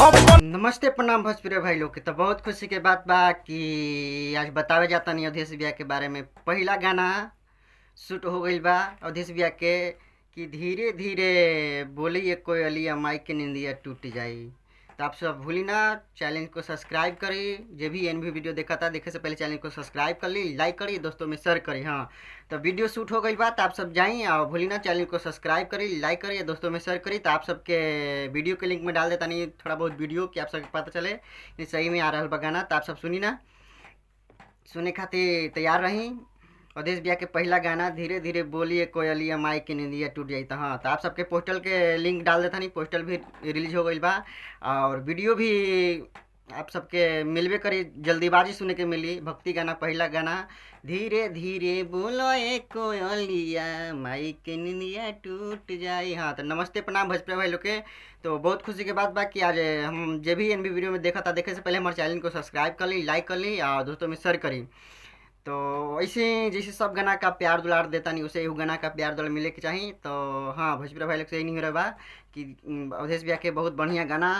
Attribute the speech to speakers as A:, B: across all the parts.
A: नमस्ते प्रणाम भोजपुरी भाई लोग के। तो बहुत खुशी के बात बा कि आज बतावे जाता नहीं अवधेश भैया के बारे में। पहला गाना शूट हो गईल बा अवधेश भैया के कि धीरे धीरे बोली एक कोयलिया माई के निंदिया टूट जाई। तो आप सब भूली ना चैनल को सब्सक्राइब करी, जे भी एन भी वीडियो देखा था देखे से पहले चैनल को सब्सक्राइब कर ली, लाइक करी, दोस्तों में शेयर करी। हाँ तो वीडियो शूट हो गई बा तो आप सब जाई और भूली ना चैनल को सब्सक्राइब करी, लाइक करी, दोस्तों में शेयर करी। तो आप सबके वीडियो के लिंक में डाल देता नहीं थोड़ा बहुत वीडियो कि आप सबके पता चले कि सही में आ रहा बा गाना। तो आप सब सुनी ना, सुने खातिर तैयार रही। अवधेश भैया के पहला गाना धीरे धीरे बोलिए कोयलिया माई के निंदिया टूट जाई। तो हाँ तो आप सबके पोस्टल के लिंक डाल देता नहीं, पोस्टल भी रिलीज हो गई बा और वीडियो भी आप सबके मिलबे करी, जल्दीबाजी सुने के मिली। भक्ति गाना पहला गाना धीरे धीरे बोलो ए कोयलिया माई के निंदिया टूट जाई। हाँ तो नमस्ते प्रणाम भोजपुरी भाई लोग के। तो बहुत खुशी के बात बा कि आज हम जे भी एन भी वीडियो में देखा था, देखे से पहले हमारे चैनल को सब्सक्राइब कर ली, लाइक कर ली और दोस्तों में शेयर करी। तो ऐसे जैसे सब गाना का प्यार दुलार देता नहीं उसे एहू गाना का प्यार दुलार मिले के चाही। तो हाँ भोजपुरी भाई लोग से यही नहीं हो रहा बा कि अवधेश भैया के बहुत बढ़िया गाना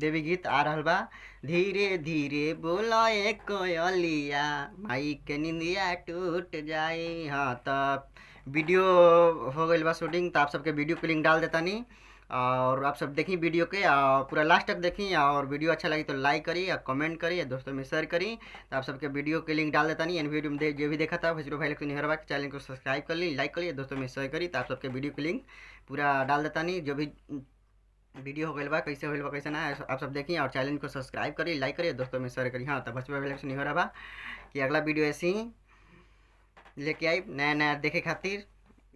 A: देवी गीत आ रहा बा। धीरे धीरे बोलो ए कोयलिया माई के निंदिया टूट जाई। हाँ तो वीडियो हो गई बा शूटिंग, तो आप सबके वीडियो के लिंक डाल देता नहीं और आप सब देखी वीडियो के और पूरा लास्ट तक देखी। और वीडियो अच्छा लगी तो लाइक करी और कमेंट करी और दोस्तों में शेयर करी। तो आप सबके वीडियो के लिंक डाल देता नहीं एन वीडियो में जो भी देखा था भोजपुरी भाई लोग निहरवा के चैनल को सब्सक्राइब कर ली, लाइक कर ली, दोस्तों में शेयर करी। तो आप सबके वीडियो के लिंक पूरा डाल देता नहीं, जो भी वीडियो हो गई बा कैसे हो गइल बा कैसे ना आप सब देखी और चैनल को सब्सक्राइब करी, लाइक करी, दोस्तों में शेयर करी। हाँ तो भोजपुरी भाई लोग निहरवा बा कि अगला वीडियो ऐसी लेके आई नया नया देखे खातिर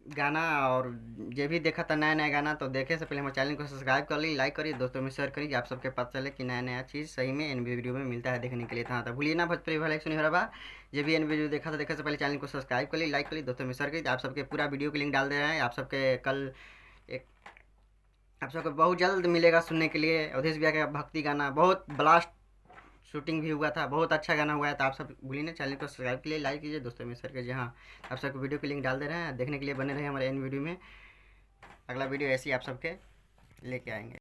A: गाना। और जे भी देखा था नया नया गाना तो देखे से पहले हमारे चैनल को सब्सक्राइब कर ली, लाइक करी, दोस्तों में शेयर करी, आप सबके पता चले कि नया नया चीज़ सही में एन वीडियो में मिलता है देखने के लिए। था तो भूलिए ना भोजपुरी भाई सुनी हो रहा जे भी एन वीडियो देखा था देखे से पहले चैनल को सब्सक्राइब कर ली, लाइक कर ली, दोस्तों में शेयर करी। आप सबके पूरा वीडियो की लिंक डाल दे रहे हैं, आप सबके कल एक आप सबको बहुत जल्द मिलेगा सुनने के लिए अवधेश भैया का भक्ति गाना। बहुत ब्लास्ट शूटिंग भी हुआ था, बहुत अच्छा गाना हुआ है। तो आप सब भूलिए ना चैनल को सब्सक्राइब के लिए, लाइक कीजिए, दोस्तों में शेयर कीजिए। हाँ आप सबको वीडियो की लिंक डाल दे रहे हैं, देखने के लिए बने रहे हमारे इन वीडियो में। अगला वीडियो ऐसे ही आप सबके लेके आएंगे।